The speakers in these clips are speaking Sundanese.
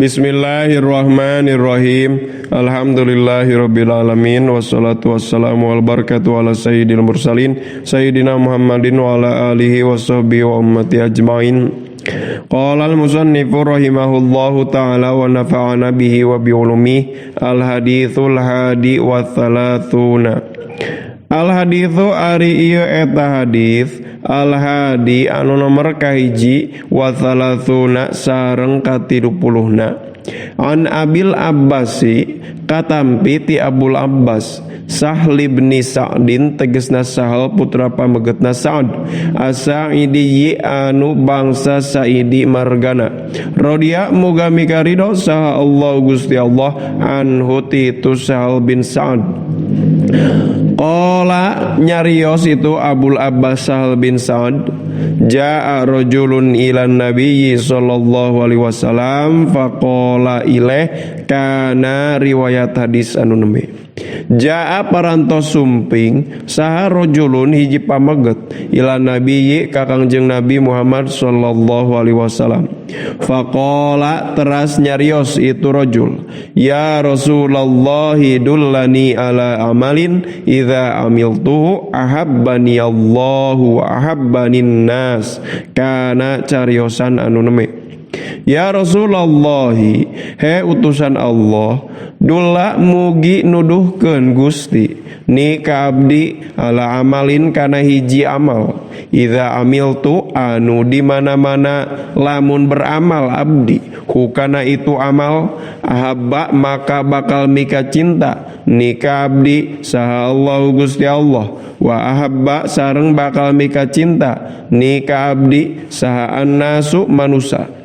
Bismillahirrahmanirrahim. Alhamdulillahirabbil alamin wassalatu wassalamu wal barakatuh ala sayyidil mursalin sayyidina Muhammadin wa ala alihi washabbihi wa ummati ajmain. Qala al-musannifu rahimahullahu ta'ala wa nafa'ana bihi wa bi ulumihi. Al haditsul hadi wa thalathuna. Al haditsu ari ieu eta hadis al hadi anu nomor kahiji wa thalathuna sareng katilupuluhna. An Abil Abbasi katampi ti Abul Abbas Sahl ibn Sa'din tegesna Sahal putra pamegetna Sa'ad As-Sa'idi anu bangsa Sa'idi margana. Rodiya muga mikarido saha Allah Gusti Allah anhu ti itu Sahal bin Sa'ad. Qala nyarios itu Abul Abbas Sahal bin Sa'ad, jaa rajulun ilan nabiyyi sallallahu alaihi wasallam faqala ilaih kana riwayat hadis anu nembe. Jaa parantos sumping saha rajulun hiji pameget ilan nabiyyi ka Kangjeng Nabi Muhammad sallallahu alaihi wasallam. Faqala teras nyarios itu rajul, ya Rasulullah dullani ala amalin idza amiltuhu ahabbani Allahu wa ahabbanin nas kana cariosan anu neme. Ya Rasulullah, he utusan Allah, dulla mugi nuduhkeun Gusti ni ka abdi ala amalin kana hiji amal idza amiltu anu di mana-mana lamun beramal abdi hukana itu amal ahabba maka bakal mika cinta ni ka abdi saha Allah Gusti Allah wa ahabba sareng bakal mika cinta ni ka abdi saha annasu manusa.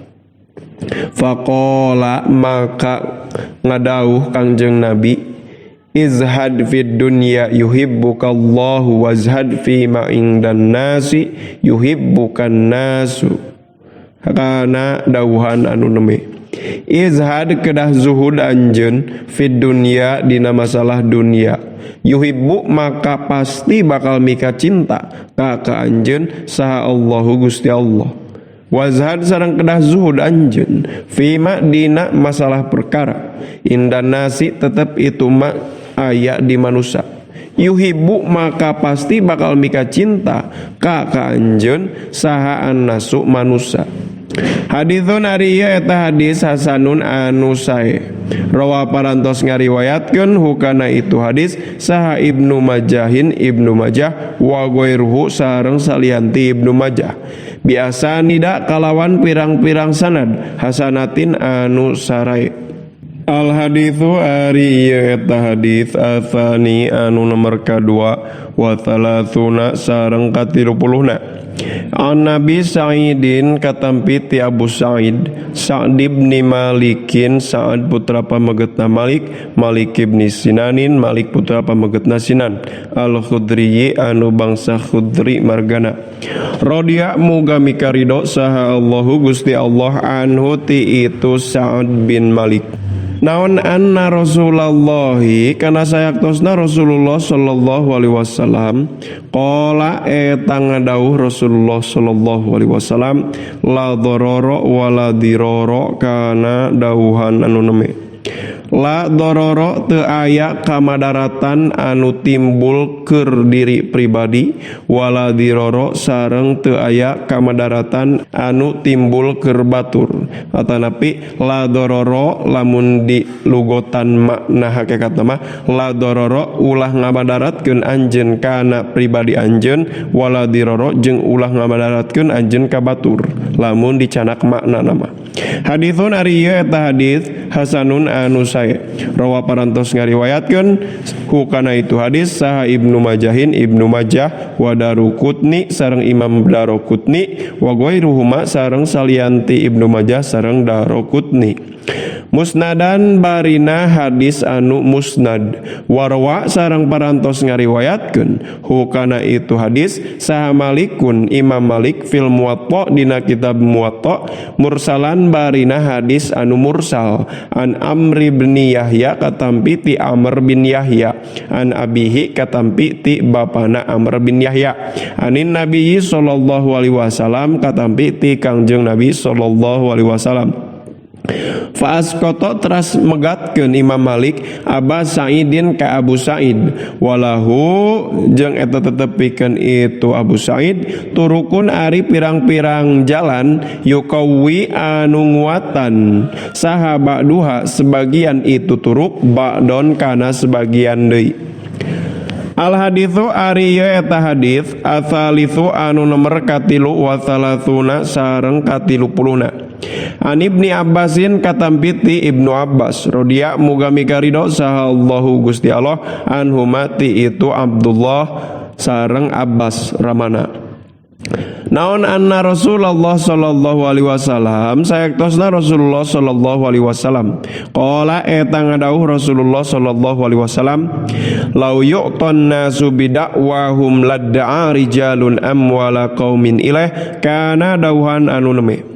Faqala maka ngadauh Kangjeng Nabi, izhad fid dunya yuhibbukallahu wazhad fi ma indan nasi yuhibbukan nasu. Kana dauhan anu neme. Izhad kedah zuhud anjeun fid dunya dina masalah dunya. Yuhibbu maka pasti bakal mika cinta ka ka anjeun saha Allahu Gusti Allah. Wazhad sareng kedah zuhud anjeun fima dina masalah perkara indan nasi tetep itu ma aya di manusia. Yuhibbu maka pasti bakal mika cinta ka ka anjeun saha annasu manusia. Haditsun ari ieu eta hadis hasanun anu sae. Rawa parantos ngariwayatkeun hukana itu hadis saha Ibnu Majahin Ibnu Majah wa ghairuhu sareng salianti Ibnu Majah. Biasa nida kalawan pirang-pirang sanad hasanatin anu sarai. Al haditsu ari ieu eta hadis atsani anu nomor kadua wa thalatsuna sareng katilupuluhna. An Nabi Sa'idin katampi ti Abu Sa'id Sa'd bin Malikin Sa'ad putra pamegetna Malik Malik ibn Sinanin Malik putra pamegetna Sinan Al-Khudri anu bangsa Khudri margana. Rodiya muga mikarido saha Allahu Gusti Allah anhu ti itu Sa'ad bin Malik. Naon anna Rasulullahi kana sayaktosna Rasulullah sallallahu alaihi wasallam qala eta ngadauh Rasulullah sallallahu alaihi wasallam la dharara wala dirara kana dauhan anu neme. La dharara teu aya kamadaratan anu timbul keur diri pribadi wala dirara sareng teu aya kamadaratan anu timbul keur batur. Atanapi la dharara lamun di lugotan makna hakikatna mah la dharara ulah ngamadaratkeun anjeun kana pribadi anjeun wala dirara jeung ulah ngamadaratkeun anjeun ka batur lamun dicanak makna nama. Haditsun ari ieu eta hadis hasanun anu sae. Rawa parantos ngariwayatkeun hukana itu hadis saha Ibnu Majahin Ibnu Majah wa Daruqutni sareng Imam Daruqutni wa ghairuhuma sareng salianti Ibnu Majah sareng Daruqutni. Musnadan barina hadis anu musnad warwa sareng parantos ngariwayatkeun hukana itu hadis saha Malikun Imam Malik fil Muwatta dina kitab Muwatta mursalan barina hadis anu mursal an Amr bin Yahya katampi ti Amr bin Yahya an abihi katampi ti bapana Amr bin Yahya anin Nabi sallallahu alaihi wasallam katampi ti Kangjeng Nabi sallallahu alaihi wasallam. Fa asqata teras megatkeun Imam Malik Aba Sa'idin ka Abu Sa'id walahu jeung eta tetep pikeun itu Abu Sa'id turukun ari pirang-pirang jalan yukawi anu nguatan saha ba'duha sebagian itu turuk ba'don kana sebagian deui. Al haditsu ari ieu eta hadis asalisu anu nomer katilu wa salasuna sareng 30. An Ibni Abbasin katampiti Ibnu Abbas radhia muga mikaridho saha Allahu Gusti Allah anhuma ti itu Abdullah sareng Abbas ramana. Naon anna Rasulullah sallallahu alaihi wasallam sayektosna Rasulullah sallallahu alaihi wasallam qala eta ngadauh Rasulullah sallallahu alaihi wasallam lau yu'tan nasu bidakwahum ladda'a rijalun amwala qaumin ilaih kana dauhan anu neme.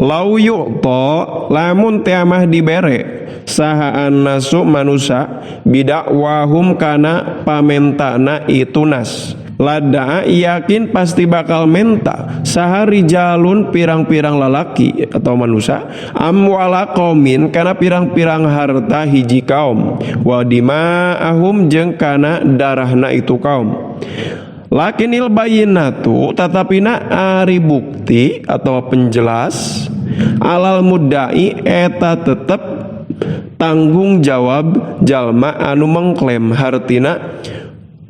Lau yu'ta lamun teh amah dibere saha annasu manusa bidakwahum kana pamentana itu nas lada yakin pasti bakal menta saha rijalun pirang-pirang lalaki atau manusia amwala qaumin kana pirang-pirang harta hiji kaum wa dima'ahum jeung kana darahna itu kaum. Lakinil bayyinatu tatapina ari bukti atau penjelas alal muddai eta tetep tanggung jawab jalma anu mengklaim hartina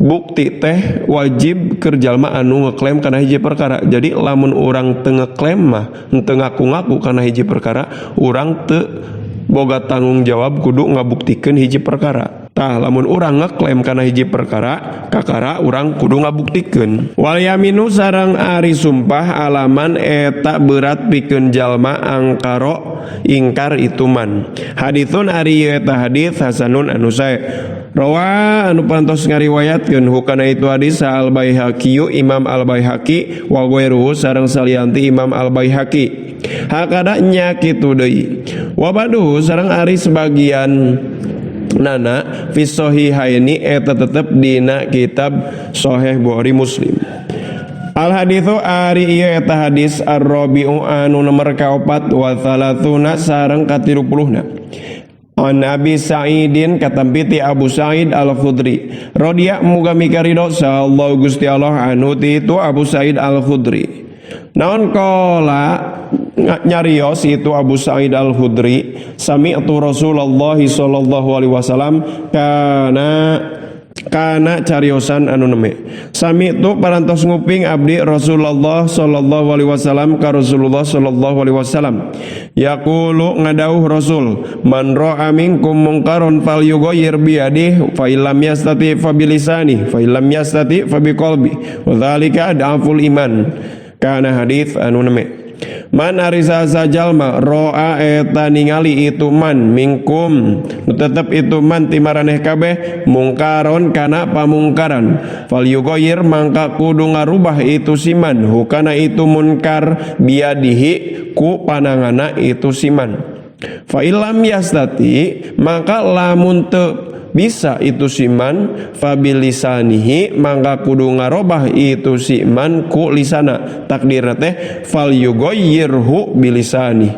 bukti teh wajib keur jalma anu ngeklaim kana hiji perkara. Jadi lamun urang teu ngeklaim mah teu ngaku-ngaku kana hiji perkara, urang teu boga tanggung jawab kudu ngabuktikeun hiji perkara. Tah lamun urang ngeklaim kana hiji perkara, kakara urang kudu ngabuktikeun. Wal yaminu sareng ari sumpah alaman eta berat pikeun jalma angkaro ingkar ituman. Haditsun ari eta hadis hasanun anu sae. Rawa anu pantos ngariwayatkeun hukana itu hadis Al Baihaqi Imam Al Baihaqi wa ghairuhu sareng salianti Imam Al Baihaqi. Hakada nya kitu deui. Wa badu sareng ari sebagian nana fi sahihaini eta tetep dina kitab Sahih Bukhari Muslim. Al haditsu ari ieu eta hadis ar-rabi'u anu nomor kaopat wa thalathuna sareng 30. An Abi Sa'idin katampiti Abu Sa'id Al-Khudri radhiya muga mikaridho sahallahu Gusti Allah anhu ti itu Abu Sa'id Al-Khudri. Naon qala nyarios itu Abu Sa'id Al-Khudri sami'tu Rasulullah sallallahu alaihi wasallam kana kana cariosan anu neme. Sami'tu parantos nguping abdi Rasulullah sallallahu alaihi wasallam ka Rasulullah sallallahu alaihi wasallam. Yaqulu ngadauh Rasul, man ra'a minkum munkaron falyughayyir bi yadihi fa illam yastati fa bi lisanihi fa illam yastati fa bi qalbi wa dzalika adhaful iman. Kana hadis anu neme. Man ari saha jalma roa eta ningali itu man mingkum nu tetep itu man ti maraneh kabeh mungkaron kana pamungkaran falyughayyir mangka kudu ngarubah itu siman hukana itu munkar biadihi ku panangana itu siman fa illam yastati mangka lamun teu bisa itu siman fabilisanihi mangka kudu ngarobah itu siman ku lisana takdirna teh fal yughayyirhu bilisani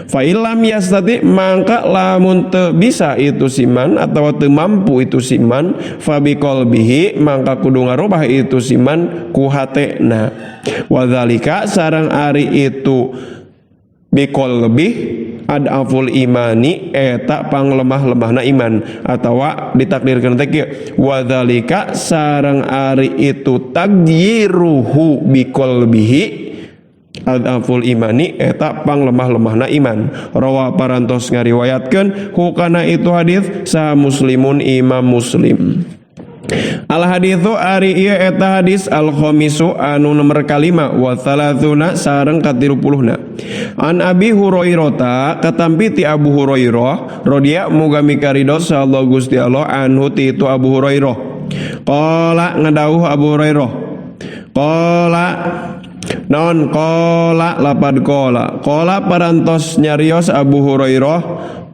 fa illam yastati mangka lamun teu bisa itu siman atau teu mampu itu siman fabiqalbihi mangka kudu ngarobah itu siman ku hatena wadzalika sareng ari itu biqalbi adaful imani eta panglemah-lemahna iman atawa ditakdirkeun teh kieu wadzalika sareng ari itu tagyiruhu biqalbihi adaful imani eta panglemah-lemahna iman rawa parantos ngariwayatkeun hukana itu hadis sa muslimun imam Muslim. Al haditsu ari ieu eta hadis al khamisu anu nomor kalima wa thalathuna sareng 30. An Abi Hurairah katampi ti Abu Hurairah radhiya muga mikaridho sallallahu Gusti Allah anhu ti itu Abu Hurairah. Qala ngadauh Abu Hurairah. Qala naon qala lapad qala. Qala parantos nyarios Abu Hurairah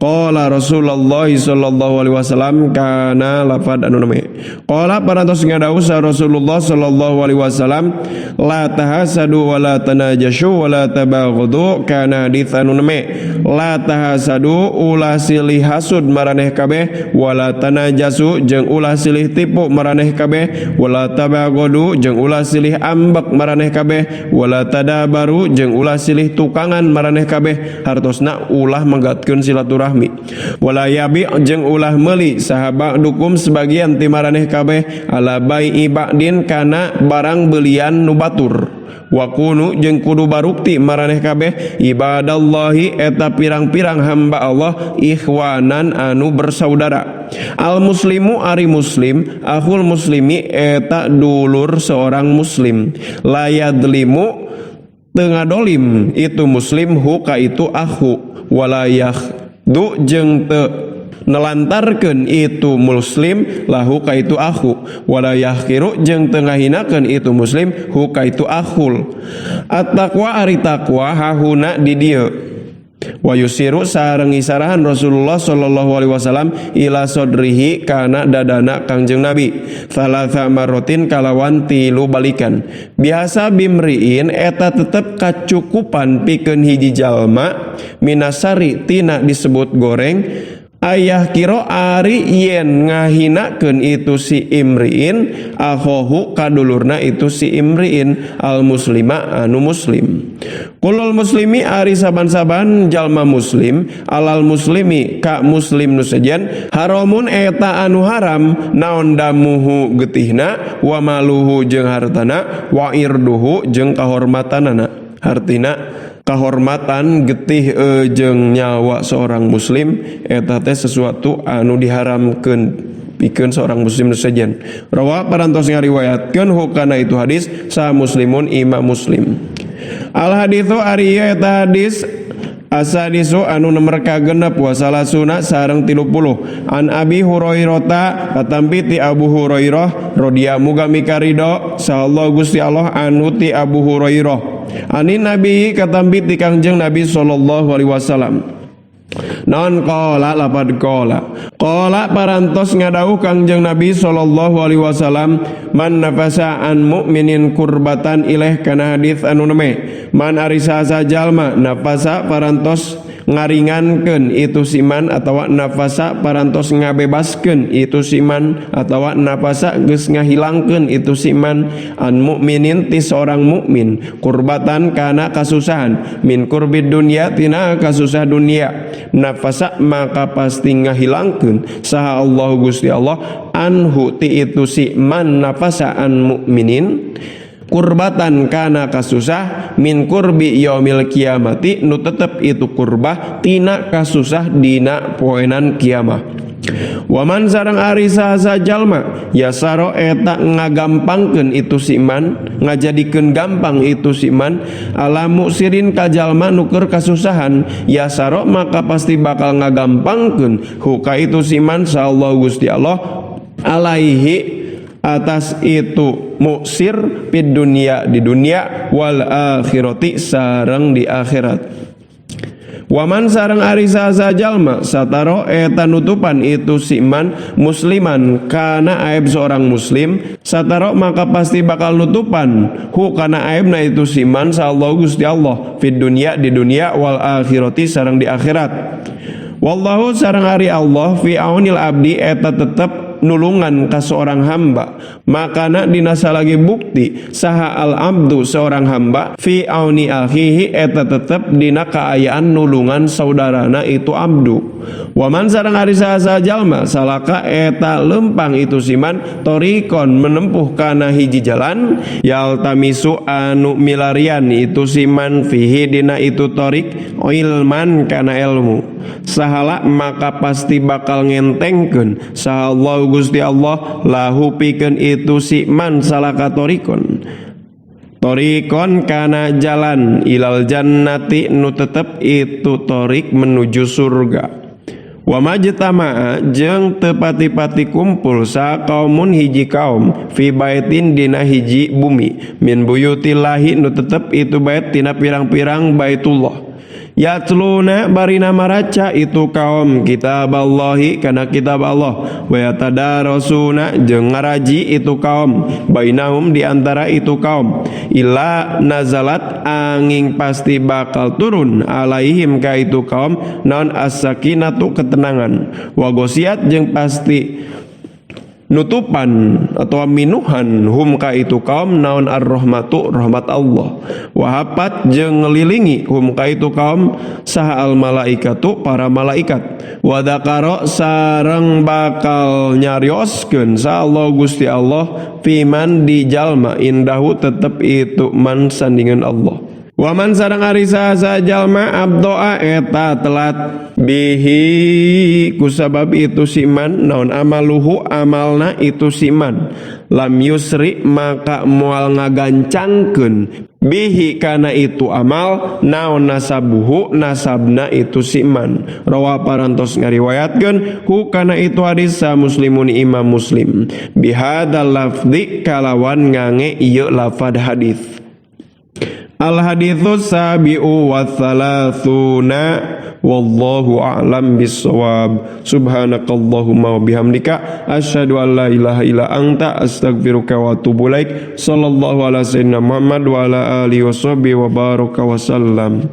Qala Rasulullah sallallahu alaihi wasallam kana lafad anu name. Qala parantos ngadawuh sa Rasulullah sallallahu alaihi wasallam la tahasadu wa la tanajashu wa la tabaghadu kana hadits anu name. La tahasadu ulah silih hasud maraneh kabeh wa la tanajasu jeung ulah silih tipu maraneh kabeh wa la tabaghadu jeung ulah silih ambek maraneh kabeh wa la tadabaru jeung ulah silih tukangan maraneh kabeh hartosna ulah menggatkeun silaturahmi. Wala yabi jeung ulah meuli saha ba'dukum sebagian ti maraneh kabeh ala bai'i ba'din kana barang belian nu batur. Wa kunu jeung kudu barukti maraneh kabeh ibadallahi eta pirang-pirang hamba Allah ikhwanan anu bersaudara. Al muslimu ari muslim akhul muslimi eta dulur seorang muslim. La yadlimu teu ngadolim itu muslim hu ka itu akhu wala du jeung teu nelantarkeun itu muslim lahu ka itu akhu wala yahqiru jeung teu ngahinakeun itu muslim hu ka itu akhul. At-taqwa ari taqwa hahuna di dieu wa yusiru sareng isarahan Rasulullah sallallahu alaihi wasallam ila sodrihi kana dadana Kangjeng Nabi thalatha marrotin kalawan tilu balikan. Biasa bimriin eta tetep kacukupan pikeun hiji jalma minasari tina disebut goreng ayah kiro ari yen ngahinakeun itu si imriin akhohu kadulurna itu si imriin al muslima anu muslim. Kulul muslimi ari saban-saban jalma muslim alal muslimi ka muslim nu sejen haramun eta anu haram naon damuhu getihna wa maluhu jeung hartana wa irduhu jeung kahormatanana. Hartina kahormatan getih jeung nyawa seorang muslim eta teh sesuatu anu diharamkeun pikeun seorang muslim nu sejen. Rawa parantos ngariwayatkeun hukana itu hadis sa muslimun imam muslim. Al haditsu ari ieu eta hadis asadisu anu nomor kagenep wa salasuna sareng 30 an Abi Hurairah katampi ti Abu Hurairah radhiyallahu muga mikarido sahallahu Gusti Allah anu ti Abu Hurairah anin Nabi katampi ti Kangjeng Nabi sallallahu alaihi wasallam. Non qala lapad qala qala parantos ngadawuh Kangjeng Nabi sallallahu alaihi wasallam man nafasa an mukminin kurbatan ilaih kana hadis anu neme man ari saha jalma nafasa parantos ngaringankeun itu siman atawa nafasa parantos ngabebaskeun itu siman atawa nafasa geus ngahilangkeun itu siman an mukminin ti seorang mukmin kurbatan kana kasusahan min kurbid dunya tina kasusah dunia nafasa maka pasti ngahilangkeun saha Allah Gusti Allah anhu ti itu si man nafasa an mukminin kurbatan kana kasusah min kurbi yaumil kiamati nu tetep itu kurbah tina kasusah dina poenan kiamah. Waman sareng ari saha jalma yasaro eta ngagampangkeun itu siman ngajadikeun gampang itu siman ala muksirin ka jalma nu keur kasusahan yasaro maka pasti bakal ngagampangkeun huka itu siman sallallahu Gusti Allah alaihi atas itu muksir pid dunia di dunia wal akhirati sareng di akhirat. Waman sareng ari saha jalma sataro eta nutupan itu siman musliman kana aib seorang muslim sataro maka pasti bakal nutupan hu kana aibna itu siman sallallahu Gusti Allah fid dunia di dunia wal akhirati sareng di akhirat. Wallahu sareng ari Allah fi aunil abdi eta tetep nulungan ka seorang hamba makana dinasa lagi bukti saha al abdu seorang hamba fi auni akhihi eta tetep dina kaayaan nulungan saudarana itu abdu. Waman sareng ari saha jalma salaka eta lempang itu siman torikon menempuh kana hiji jalan yaltamisu anu milarian itu siman fihi dina itu torik ilman kana ilmu sahala maka pasti bakal ngentengkeun saha Allah Gusti Allah lahu pikeun itu si man salaka torikon torikon kana jalan ilal jannati nu tetep itu torik menuju surga. Wa majtama'a jeung teu pati-pati kumpul sa kaumun hiji kaum fi baitin dina hiji bumi min buyutillahi nu tetep itu bait tina pirang-pirang baitullah. Yatluna barina maraca itu kaum kitaballahi kana kitab Allah, wa yatadarasuna jeung ngaraji itu kaum bainahum di antara itu kaum, illa nazalat angin pasti bakal turun alaihim ka itu kaum naon as-sakinatu ketenangan, wa gosiat jeung pasti nutupan atau minuhan hum ka itu kaum naon ar-rahmatu rahmat Allah, wahapat jeung ngelilingi hum ka itu kaum saha al malaikatu para malaikat, wa dzakara sareng bakal nyarioskeun sa Allah Gusti Allah fiman di jalma indahu tetep itu man sandingan Allah. Waman sareng ari saha jalma abdoa eta telat bihi kusabab itu siman naon amaluhu amalna itu siman lam yusri maka moal ngagancangkeun bihi kana itu amal naon nasabuhu nasabna itu siman. Rawa parantos ngariwayatkeun hu kana itu hadis sa muslimun imam muslim bihadzal lafzi kalawan ngange ieu lafad hadis. Al haditsu sabi'u wa thalathuna wallahu a'lam bissawab. Subhanakallahumma wa bihamdika asyhadu an la ilaha illa anta astaghfiruka wa atubu ilaik. Sallallahu ala sayyidina Muhammad wa ala alihi washabihi wa baraka wa sallam.